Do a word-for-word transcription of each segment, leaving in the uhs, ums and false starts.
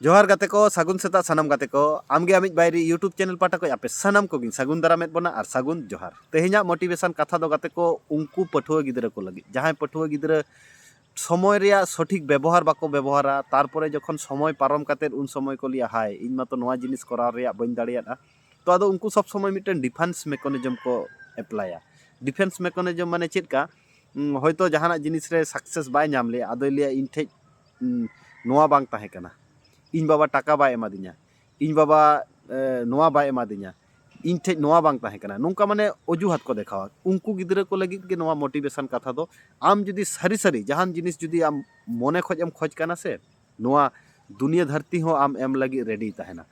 ᱡᱚᱦᱟᱨ ᱜᱟᱛᱮ ᱠᱚ, ᱥᱟᱹᱜᱩᱱ ᱥᱮᱛᱟᱜ ᱥᱟᱱᱟᱢ ᱜᱟᱛᱮ ᱠᱚ᱾ ᱟᱢᱜᱮ ᱟᱢᱤᱡ ᱵᱟᱭᱨᱤ YouTube ᱪᱮᱱᱮᱞ ᱯᱟᱦᱴᱟ ᱠᱷᱚᱱ ᱟᱯᱮ ᱥᱟᱱᱟᱢ ᱠᱚᱜᱮᱧ ᱥᱟᱹᱜᱩᱱ ᱫᱟᱨᱟᱢᱮᱫ ᱵᱚᱱᱟ ᱟᱨ ᱥᱟᱹᱜᱩᱱ ᱡᱚᱦᱟᱨ᱾ ᱛᱮᱦᱮᱧᱟᱜ ᱢᱳᱴᱤᱵᱷᱮᱥᱚᱱ ᱠᱟᱛᱷᱟ ᱫᱚ ᱜᱟᱛᱮ ᱠᱚ, ᱩᱱᱠᱩ ᱯᱟᱹᱴᱷᱩᱣᱟᱹ ᱜᱤᱫᱽᱨᱟᱹ ᱠᱚ ᱞᱟᱹᱜᱤᱫ, ᱡᱟᱦᱟᱸᱭ ᱯᱟᱹᱴᱷᱩᱣᱟᱹ ᱜᱤᱫᱽᱨᱟᱹ ᱥᱚᱢᱚᱭ ᱨᱮᱭᱟᱜ ᱥᱚᱴᱷᱤᱠ ᱵᱮᱵᱚᱦᱟᱨ ᱵᱟᱠᱚ ᱵᱮᱵᱚᱦᱟᱨᱟ, ᱛᱟᱨᱯᱚᱨᱮ ᱡᱚᱠᱷᱚᱱ ᱥᱚᱢᱚᱭ ᱯᱟᱨᱚᱢ ᱠᱟᱛᱮᱫ ᱩᱱ ᱥᱚᱢᱚᱭ ᱠᱚ ᱞᱟᱹᱭᱟ, "ᱦᱟᱭ, ᱤᱧ ᱢᱟᱛᱚ ᱱᱚᱣᱟ ᱡᱤᱱᱤᱥ ᱠᱚᱨᱟᱣ ᱨᱮᱭᱟᱜ ᱵᱟᱹᱧ ᱫᱟᱲᱮᱭᱟᱫᱼᱟ", ᱛᱚ ᱟᱫᱚ ᱩᱱᱠᱩ ᱥᱚᱵ ᱥᱚᱢᱚᱭ ᱢᱤᱫᱴᱮᱱ ᱰᱤᱯᱷᱮᱱᱥ ᱢᱮᱠᱟᱱᱤᱡᱚᱢ ᱠᱚ ᱮᱯᱞᱟᱭᱟ᱾ ᱰᱤᱯᱷᱮᱱᱥ ᱢᱮᱠᱟᱱᱤᱡᱚᱢ ᱢᱟᱱᱮ ᱪᱮᱫ ᱠᱟ? ᱩᱸ, ᱦᱚᱭᱛᱳ ᱡᱟᱦᱟᱱᱟᱜ ᱡᱤᱱᱤᱥ ᱨᱮ ᱥᱟᱠᱥᱮᱥ ᱵᱟᱭ ᱧᱟᱢ ᱞᱮᱜᱼᱟ, ᱟᱫᱚᱭ ᱞᱟᱹᱭᱟ, "ᱤᱧ ᱴᱷᱮᱡ, ᱩᱸ, ᱱᱚᱣᱟ ᱵᱟᱝ ᱛᱟᱦᱮᱸ ᱠᱟᱱᱟ, ᱤᱧ ᱵᱟᱵᱟ ᱴᱟᱠᱟ ᱵᱟᱭ ᱮᱢᱟᱫᱤᱧᱟ, ᱤᱧ ᱵᱟᱵᱟ, ᱮ, ᱱᱚᱣᱟ ᱵᱟᱭ ᱮᱢᱟᱫᱤᱧᱟ, ᱤᱧ ᱴᱷᱮᱡ ᱱᱚᱣᱟ ᱵᱟᱝ ᱛᱟᱦᱮᱸ ᱠᱟᱱᱟ", ᱱᱚᱝᱠᱟ ᱢᱟᱱᱮ ᱚᱡᱩᱦᱟᱛ ᱠᱚ ᱫᱮᱠᱷᱟᱣᱟ᱾ ᱩᱱᱠᱩ ᱜᱤᱫᱽᱨᱟᱹ ᱠᱚ ᱞᱟᱹᱜᱤᱫ ᱜᱮ ᱱᱚᱣᱟ ᱢᱳᱴᱤᱵᱷᱮᱥᱚᱱ ᱠᱟᱛᱷᱟ ᱫᱚ᱾ ᱟᱢ ᱡᱩᱫᱤ ᱥᱟᱹᱨᱤ ᱥᱟᱹᱨᱤ ᱡᱟᱦᱟᱱ ᱡᱤᱱᱤᱥ ᱡᱩᱫᱤ ᱟᱢ ᱢᱚᱱᱮ ᱠᱷᱚᱡ ᱮᱢ ᱠᱷᱚᱡᱽ ᱠᱟᱱᱟ ᱥᱮ, ᱱᱚᱣᱟ ᱫᱩᱱᱤᱭᱟᱹ ᱫᱷᱟᱹᱨᱛᱤ ᱦᱚᱸ ᱟᱢ ᱮᱢ ᱞᱟᱹᱜᱤᱫ ᱨᱮᱰᱤᱭ ᱛᱟᱦᱮᱱᱟ᱾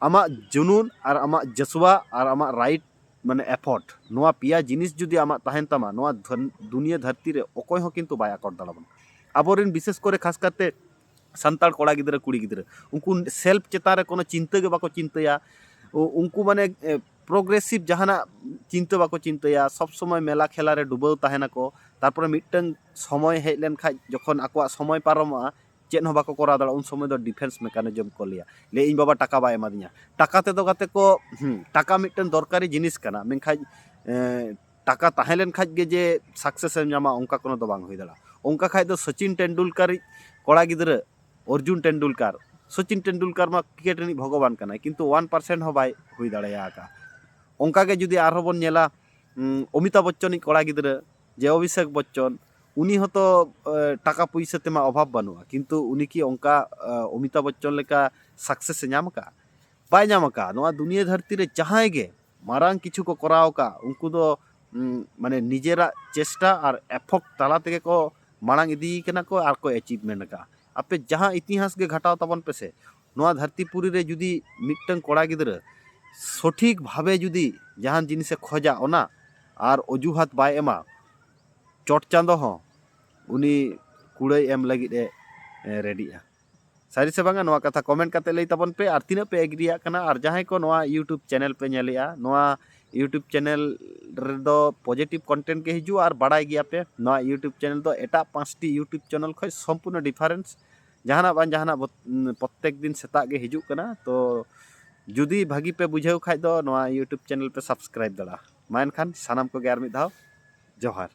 ᱟᱢᱟᱜ ᱡᱩᱱᱩᱱ ᱟᱨ ᱟᱢᱟᱜ ᱡᱟᱥᱣᱟ ᱟᱨ ᱟᱢᱟᱜ ᱨᱟᱭᱤᱴ, ᱢᱟᱱᱮ ᱮᱯᱷᱚᱨᱴ, ᱱᱚᱣᱟ ᱯᱮᱭᱟ ᱡᱤᱱᱤᱥ ᱡᱩᱫᱤ ᱟᱢᱟᱜ ᱛᱟᱦᱮᱱ ᱛᱟᱢᱟ, ᱱᱚᱣᱟ ᱫᱷᱟᱹᱱ-, ᱫᱩᱱᱤᱭᱟᱹ ᱫᱷᱟᱹᱨᱛᱤ ᱨᱮ ᱚᱠᱚᱭ ᱦᱚᱸ ᱠᱤᱱᱛᱩ ᱵᱟᱭ ᱟᱠᱚᱴ ᱫᱟᱲᱮᱭᱟᱵᱚᱱᱟ᱾ ᱟᱵᱚᱨᱮᱱ ᱵᱤᱥᱮᱥ ᱠᱚᱨᱮ ᱠᱷᱟᱥ ᱠᱟᱨᱛᱮ ᱥᱟᱱᱛᱟᱲ ᱠᱚᱲᱟ ᱜᱤᱫᱽᱨᱟᱹ, ᱠᱩᱲᱤ ᱜᱤᱫᱽᱨᱟᱹ, ᱩᱱᱠᱩ ᱥᱮᱞᱯ ᱪᱮᱛᱟᱱ ᱨᱮ ᱠᱳᱱᱳ ᱪᱤᱱᱛᱟᱹ ᱜᱮ ᱵᱟᱠᱚ ᱪᱤᱱᱛᱟᱹᱭᱟ᱾ ᱩ-, ᱩᱱᱠᱩ ᱢᱟᱱᱮ, ᱮ, ᱯᱨᱳᱜᱨᱮᱥᱤᱵᱷ ᱡᱟᱦᱟᱱᱟᱜ ᱪᱤᱱᱛᱟᱹ ᱵᱟᱠᱚ ᱪᱤᱱᱛᱟᱹᱭᱟ, ᱥᱚᱵᱽ ᱥᱚᱢᱚᱭ ᱢᱮᱞᱟ ᱠᱷᱮᱞᱟ ᱨᱮ ᱰᱩᱵᱟᱹᱣ ᱛᱟᱦᱮᱱᱟᱠᱚ᱾ ᱛᱟᱨᱯᱚᱨᱮ ᱢᱤᱫᱴᱟᱝ ᱥᱚᱢᱚᱭ ᱦᱮᱡ ᱞᱮᱱᱠᱷᱟᱡ, ᱡᱚᱠᱷᱚᱱ ᱟᱠᱚᱣᱟᱜ ᱥᱚᱢᱚᱭ ᱯᱟᱨᱚᱢᱚᱜᱼᱟ, ᱪᱮᱫ ᱦᱚᱸ ᱵᱟᱠᱚ ᱠᱚᱨᱟᱣ ᱫᱟᱲᱮᱭᱟᱜᱼᱟ, ᱩᱱ ᱥᱚᱢᱚᱭ ᱫᱚ ᱰᱤᱯᱷᱮᱱᱥ ᱢᱮᱠᱟᱱᱤᱡᱚᱢ ᱠᱚ ᱞᱟᱹᱭᱟ, ᱞᱟᱹᱭᱟ, "ᱤᱧ ᱵᱟᱵᱟ ᱴᱟᱠᱟ ᱵᱟᱭ ᱮᱢᱟᱫᱤᱧᱟ᱾" ᱴᱟᱠᱟ ᱛᱮᱫᱚ ᱜᱟᱛᱮ ᱠᱚ, ᱦᱩᱸ, ᱴᱟᱠᱟ ᱢᱤᱫᱴᱮᱱ ᱫᱚᱨᱠᱟᱨᱤ ᱡᱤᱱᱤᱥ ᱠᱟᱱᱟ, ᱢᱮᱱᱠᱷᱟᱱ, ᱮᱸ, ᱴᱟᱠᱟ ᱛᱟᱦᱮᱸ ᱞᱮᱱ ᱠᱷᱟᱡ ᱜᱮ ᱡᱮ ᱥᱟᱠᱥᱮᱥ ᱮᱢ ᱧᱟᱢᱟ, ᱚᱱᱠᱟ ᱠᱳᱱᱳ ᱫᱚ ᱵᱟᱝ ᱦᱩᱭ ᱫᱟᱲᱮᱭᱟᱜᱼᱟ᱾ ᱚᱱᱠᱟ ᱠᱷᱟᱡ ᱫᱚ ᱥᱚᱪᱤᱱ ᱴᱮᱱᱰᱩᱞᱠᱟᱨᱤᱡ ᱠᱚᱲᱟ ᱜᱤᱫᱽᱨᱟᱹ, ᱚᱨᱡᱩᱱ ᱴᱮᱱᱰᱩᱞᱠᱟᱨ, ᱥᱚᱪᱤᱱ ᱴᱮᱱᱰᱩᱞᱠᱟᱨ ᱢᱟ ᱠᱨᱤᱠᱮᱴ ᱨᱤᱱᱤᱡ ᱵᱷᱚᱜᱚᱵᱟᱱ ᱠᱟᱱᱟᱭ, ᱠᱤᱱᱛᱩ ᱚᱣᱟᱱ ᱯᱟᱨᱥᱮᱱᱴ ᱦᱚᱸ ᱵᱟᱭ ᱦᱩᱭ ᱫᱟᱲᱮᱭᱟ ᱟᱠᱟᱫᱼᱟ᱾ ᱚᱱᱠᱟ ᱜᱮ ᱡᱩᱫᱤ ᱟᱨᱦᱚᱸ ᱵᱚᱱ ᱧᱮᱞᱟ, ᱩᱸ, ᱚᱢᱤᱛᱟᱵᱷ ᱵᱚᱪᱪᱚᱱᱤᱡ ᱠᱚᱲᱟ ᱜᱤᱫᱽᱨᱟᱹ, ᱡᱮ ᱚᱵᱷᱤᱥᱮᱠ ᱵᱚᱪᱪᱚᱱ, ᱩᱱᱤ ᱦᱚᱸᱛᱚ, ᱮ, ᱴᱟᱠᱟ ᱯᱩᱭᱥᱟᱹ ᱛᱮᱢᱟ ᱚᱵᱷᱟᱵᱽ ᱵᱟᱹᱱᱩᱜᱼᱟ, ᱠᱤᱱᱛᱩ ᱩᱱᱤ ᱠᱤ ᱚᱱᱠᱟ, ᱮ, ᱚᱢᱤᱛᱟᱵᱷ ᱵᱚᱪᱪᱚᱱ ᱞᱮᱠᱟ ᱥᱟᱠᱥᱮᱥ ᱮ ᱧᱟᱢ ᱟᱠᱟᱫᱼᱟ? ᱵᱟᱭ ᱧᱟᱢ ᱟᱠᱟᱫᱼᱟ᱾ ᱱᱚᱣᱟ ᱫᱩᱱᱤᱭᱟᱹ ᱫᱷᱟᱹᱨᱛᱤ ᱨᱮ ᱡᱟᱦᱟᱸᱭ ᱜᱮ ᱢᱟᱨᱟᱝ ᱠᱤᱪᱷᱩ ᱠᱚ ᱠᱚᱨᱟᱣ ᱟᱠᱟᱫᱼᱟ, ᱩᱱᱠᱩ ᱫᱚ, ᱩᱸ, ᱢᱟᱱᱮ ᱱᱤᱡᱮᱨᱟᱜ ᱪᱮᱥᱴᱟ ᱟᱨ ᱮᱯᱷᱚᱨᱴ ᱛᱟᱞᱟ ᱛᱮᱜᱮ ᱠᱚ ᱢᱟᱲᱟᱝ ᱤᱫᱤ ᱠᱟᱱᱟ ᱠᱚ ᱟᱨ ᱠᱚ ᱮᱪᱤᱵᱷᱢᱮᱱᱴ ᱟᱠᱟᱫᱼᱟ᱾ ᱟᱯᱮ ᱡᱟᱦᱟᱸ ᱤᱛᱤᱦᱟᱥ ᱜᱮ ᱜᱷᱟᱴᱟᱣ ᱛᱟᱵᱚᱱ ᱯᱮᱥᱮ, ᱱᱚᱣᱟ ᱫᱷᱟᱹᱨᱛᱤ ᱯᱩᱨᱤ ᱨᱮ ᱡᱩᱫᱤ ᱢᱤᱫᱴᱟᱝ ᱠᱚᱲᱟ ᱜᱤᱫᱽᱨᱟᱹ ᱥᱚᱴᱷᱤᱠ ᱵᱷᱟᱵᱮ ᱡᱩᱫᱤ ᱡᱟᱦᱟᱱ ᱡᱤᱱᱤᱥᱮ ᱠᱷᱚᱡᱟ, ᱚᱱᱟ ᱟᱨ ᱚᱡᱩᱦᱟᱛ ᱵᱟᱭ ᱮᱢᱟ, ᱪᱚᱴ ᱪᱟᱸᱫᱚ ᱦᱚᱸ ᱩᱱᱤ ᱠᱩᱲᱟᱹᱭ ᱮᱢ ᱞᱟᱹᱜᱤᱫ ᱮ, ᱮ, ᱨᱮᱰᱤᱜᱼᱟ᱾ ᱥᱟᱹᱨᱤ ᱥᱮ ᱵᱟᱝᱟ, ᱱᱚᱣᱟ ᱠᱟᱛᱷᱟ ᱠᱚᱢᱮᱱᱴ ᱠᱟᱛᱮ ᱞᱟᱹᱭ ᱛᱟᱵᱚᱱ ᱯᱮ᱾ ᱟᱨ ᱛᱤᱱᱟᱹᱜ ᱯᱮ ᱮᱜᱽᱨᱤᱭᱟᱜ ᱠᱟᱱᱟ, ᱟᱨ ᱡᱟᱦᱟᱸᱭ ᱠᱚ ᱱᱚᱣᱟ YouTube ᱪᱮᱱᱮᱞ ᱯᱮ ᱧᱮᱞᱮᱜᱼᱟ, ᱱᱚᱣᱟ YouTube ᱪᱮᱱᱮᱞ ᱨᱮᱫᱚ ᱯᱚᱡᱤᱴᱤᱵᱷ ᱠᱚᱱᱴᱮᱱᱴ ᱜᱮ ᱦᱤᱡᱩᱜᱼᱟ᱾ ᱟᱨ ᱵᱟᱲᱟᱭ ᱜᱮᱭᱟ ᱯᱮ, ᱱᱚᱣᱟ YouTube ᱪᱮᱱᱮᱞ ᱫᱚ ᱮᱴᱟᱜ ᱯᱟᱸᱪᱴᱤ YouTube ᱪᱮᱱᱮᱞ ᱠᱷᱚᱱ ᱥᱚᱢᱯᱩᱨᱱᱚ ᱰᱤᱯᱷᱟᱨᱮᱱᱥ ᱡᱟᱦᱟᱱᱟᱜ ᱵᱟᱝ ᱡᱟᱦᱟᱱᱟᱜ ᱵᱚᱛ-, ᱯᱨᱚᱛᱮᱠ ᱫᱤᱱ ᱥᱮᱛᱟᱜ ᱜᱮ ᱦᱤᱡᱩᱜ ᱠᱟᱱᱟ᱾ ᱛᱚ ᱡᱩᱫᱤ ᱵᱷᱟᱹᱜᱤ ᱯᱮ ᱵᱩᱡᱷᱟᱹᱣ ᱠᱷᱟᱡ ᱫᱚ ᱱᱚᱣᱟ YouTube channel ᱯᱮ subscribe ᱫᱟᱲᱮᱭᱟᱜᱼᱟ᱾ ᱢᱟ ᱮᱱᱠᱷᱟᱱ ᱥᱟᱱᱟᱢ ᱠᱚᱜᱮ ᱟᱨ ᱢᱤᱫ ᱫᱷᱟᱣ ᱡᱚᱦᱟᱨ᱾